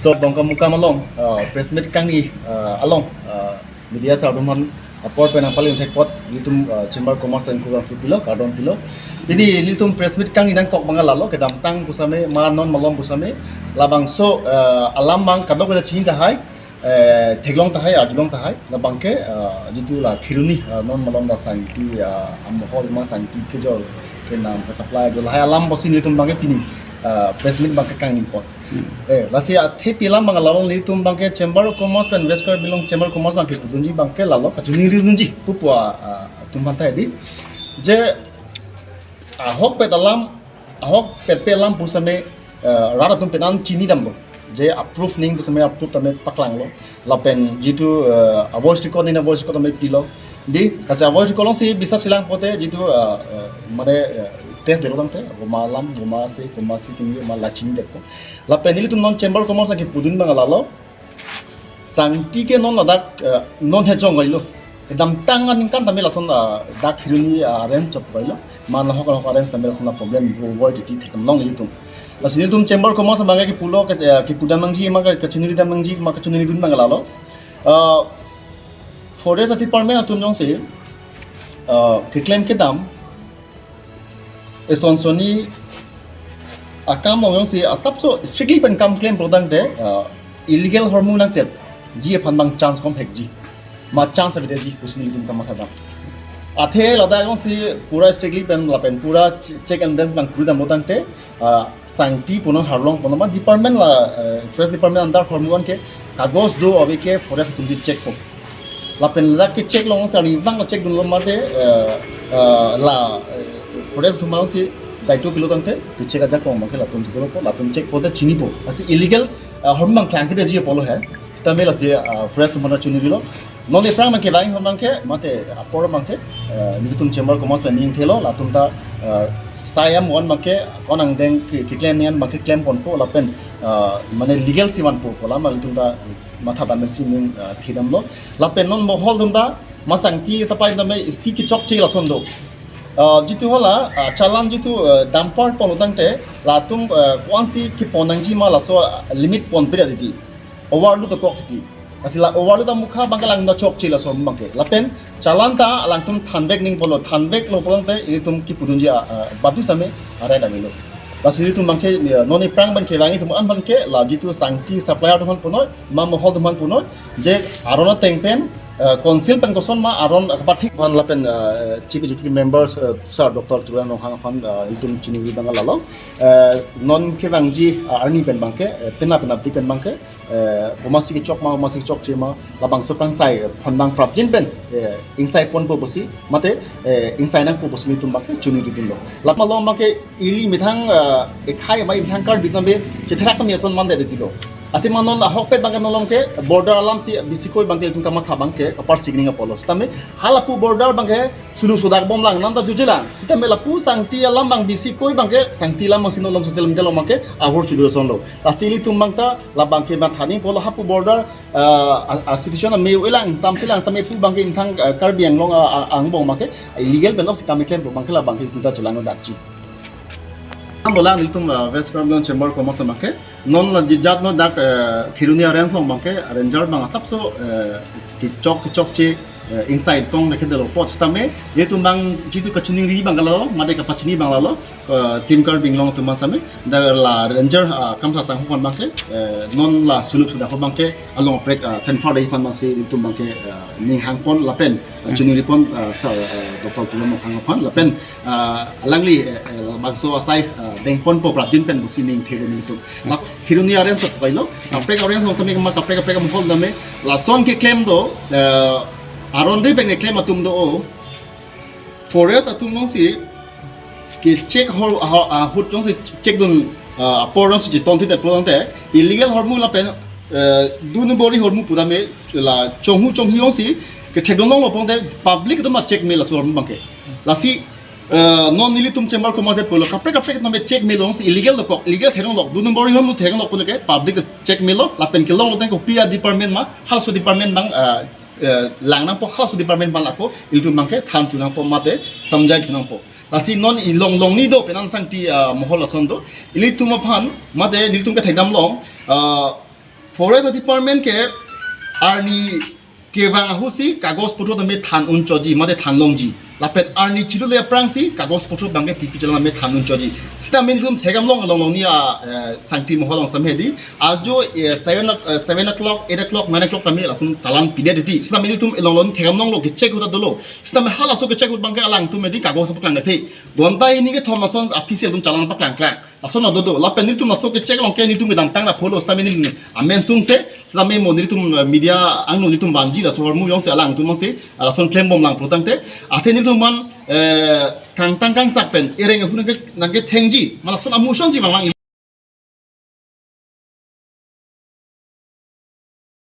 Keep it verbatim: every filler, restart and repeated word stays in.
So, Dongkamukam along, uh, press meet kangni, uh, along, uh, media sar atum aphan apor pen nangpalin thek apot, nelitum, uh, Chamber of Commerce pen kurang pilo, kardom pilo. Pini nelitum press meet kangni nangkok abang lalo, kedamtang pusitame, ma non malom pusitame, labangso, uh, alam abang kadokave chini tahai, eh, theklong tahai, arjulong tahai, labangke, uh, jitu la Kheroni, uh, non malom la Sangti, uh, amohol ma Sangti kejor, kenam, ke supply, jo lahai alam pusi nelitum abangke pini, uh, press meet abangke kangni apot. Eh, lasi athepi alam abang lalo nelitum abangke Chamber of Commerce pen West Karbi Anglong Chamber of Commerce abangke pudunji abangke lalo kachini ridunji pupu, ah, ah, atum aphan tahai di. Je ahokpet alam, ahokpet pe alam pusitame, eh, rat atum penan chini damlo. Je approve ning pusitame approve tame paklanglo. Lapen jitu, eh, avoice record ning avoice record tame pilo. Di, kasi avoice record alongsi bisas chelang pote jitu, eh, eh, mane, eh, test delo tangte, komat alam, komatsi, komatsi kini ma la chini detpo. Lapen nelitum non Chamber of Commerce nangkepudun abang lalo. Sangti ke non ladak, eh, non hejong kailo. Kedamtang aningkan tame lason, eh, dak Kheroni, eh, arrange chot kailo. Ma nahok nahok arrange tame lason la problem avoid titi theklong nelitum. Lasi nelitum Chamber of Commerce abangke kepulo ke, eh, kepudam nangji ma ke, kachini ridam nangji ma kachini ridun abang lalo. Eh, Forest Department atum jongsi, eh, keklem kedam, eson sonni akam along jongsi asapso strictly pen kam klem pulotang te, uh, illegal ahormu nangtepji aphan abang chance komhekji. Ma chance aveji pusi nelitum kamatha dam. Athe ladak jongsi pura strictly pen lapen pura ch-, check and balance abang kuri dam pulotang te, uh, Sangti punon, Harlong punon, ma department la, uh, Forest Department under ahormu an ke kagos do ave ke forest atum ke check po. Lapen ladak ke check along sari bang check dunlo mate, eh, eh, la, eh, forest atum alongsi daito pilo tangte, ke check ajakong abangke latum thudunpo, latum check pote chinipo. Lasi illegal, eh, ahormu abang klang kedeji apotlo he. Sitame lasi, eh, forest atum aphan chini rilo. Non ephrang abangke lain ahormu abangke, mate apor abangke, eh, nelitum Chamber of Commerce pen ning thelo, latum ta, eh, sai amonit abangke, konang deng ke, keklem ning abangke klem ponpo, lapen, eh, mane legal si vanpo, kolam latum ta matha dam si ning, eh, thidamlo. Lapen non mohol atum ta, ma Sangti supply tame isi kechokche lason do. Ah, jitu hala, ah, challan jitu, ah, dumper pon pulotang te, latum, ah, ko-ansi kepon nangji ma laso, ah, limit ponpe ra titi. Overload dokok titi. Lasi la overload amukha abangke lang da chokche laso abangke. Lapen challan ta alangtum thanvek ning pulo, thanveklo pulotang te, ilitum kepudunji, ah, ah, badu sitame arai damilo. Lasi ilitum abangke, eh, non ephrang abangke vang itum an abangke, la jitu Sangti supplier atum aphan punoi, ma mohol atum aphan punoi, je aron ateng pen, eh, council pen koson ma aron kapathik aphan lapen, eh, Chief Executive Members, eh, Sir Doctor Tuliram Ronghang aphan, eh, ilitum chini abang lalo. Eh, non kevangji, eh, arni pen abangke, eh, penap penap dik pen abangke, eh, komatsi kechok ma, komatsi kechokche ma, labangso kangsai, eh, aphan abang prapjin pen, eh, ingsai ponpo pusi, mate, eh, ingsai nangpo pusi nelitum abangke chini ridunlo. Lapen along abangke ili methang, eh, ekhai ma ili methang Karbi tame chetherak kami ason mande detilo. Athe ma non ahokpet abangke non along ke border alam si bisi koi abangke itum kamatha abangke kapar signing apotlo. Sitame halapu border abangke sulu sudak bom lang nanta jujelang. Sitame lapu Sangti alam abang bisi koi abangke Sangti alam abang si non along Sangti alam jalom abangke ahur chudu sonlo. Lasi ilitum abang ta labangke matha ning pulo hapu border, eh, a, a situation ame elang, samsi lang sitame pu abangke ingthang, eh, Karbi Anglong, eh, a, angbong abangke illegal pen oksi kam keklem abangke labangke itum ta chelang dakji. Ambola nelitum, eh, West Karbi Anglong Chamber of Commerce abangke non la jijat no dak, eh, Kheroni a-range along abangke ranger abang asapso, eh, kechok kechokche, eh, ingsai tong neke delo apot sitame, ilitum abang jitu kachini ri abang lalo, mate kapachini abang lalo, eh, Team Karbi Anglong atum sitame, dak la ranger, ah, Kamsa Sangho aphan abangke, eh, non la suluk sudak abangke along aprek, ah, transfer dei aphan abangsi ilitum abangke, ah, ning hangpon lapen, ah, chini ripon, ah, Sir, ah, Doctor Tuliram Ronghang aphan lapen, ah, alangli, eh, eh, labangso asai, ah, dengponpo prapjin pen pusi ning thelo nelitum. Lap Kheroni a-range sot kailo, kaprek a-range sot sitame ma kaprek kaprek mohol tame, lason keklem do, eh, aron ri abang keklem atum do o, forest atum alongsi ke check hor, ha, ahut alongsi check dun, ah, apor alongsi cheton thit apor along te, illegal ahormu lapen, eh, dui nombor ahormu pu tame la chonghu chonghi alongsi kethek dun longlo pon te public atum ma check melo laso ahormu abangke. Lasi, eh, non nelitum Chamber of Commerce pulo kaprek kaprek tame check melo alongsi illegal dokok, illegal theklong lok, dui nombor ahormu theklong lok pun ke public check melo lapen kelonglo tang kopi a-department ma, halaso department abang, eh, eh, lang nangpo halaso department abang ako, ilitum abangke than thu nangpo mate samjai thu nangpo. Lasi non ilong long ni do penan Sangti, ah, mohol ason do. Ilitum aphan, mate nelitum kethek dam long, ah, Forest Department ke arni kevang ahut si kagos potro tame than un choji, mate than longji. Lapen arni chilule aphrang si kagos potro abang ke tipi chelang tame than un choji. Sitame nelitum thekdam long along long ni a, eh, sangti mohol along samhedi. Ajo, eh, seven o-, eh, seven o'clock, eight o'clock, nine o'clock tame latum challan pidet titi. Sitame nelitum along long thekdam longlo, ke check ahut ta dolo. Sitame halaso ke check ahut abang ke alangtum edi kagos paklang dethe. Ghonta hini kethom ason aphi si latum challan paklang klang. Ason ta dodo. Lapen nelitum laso ke check along ke nelitum kedamtang ta pholo, sitame nelitum amen sungse, sitame mo nelitum, eh, media angno nelitum vanji, laso ahormu jongsi alangtum jongsi, ah, lason klembom lang pulotangte. Athe nelitum aphan, eh, kangtang kangsak pen ereng ahut nangke, nangkethengji, ma lason amu asonsi vangvang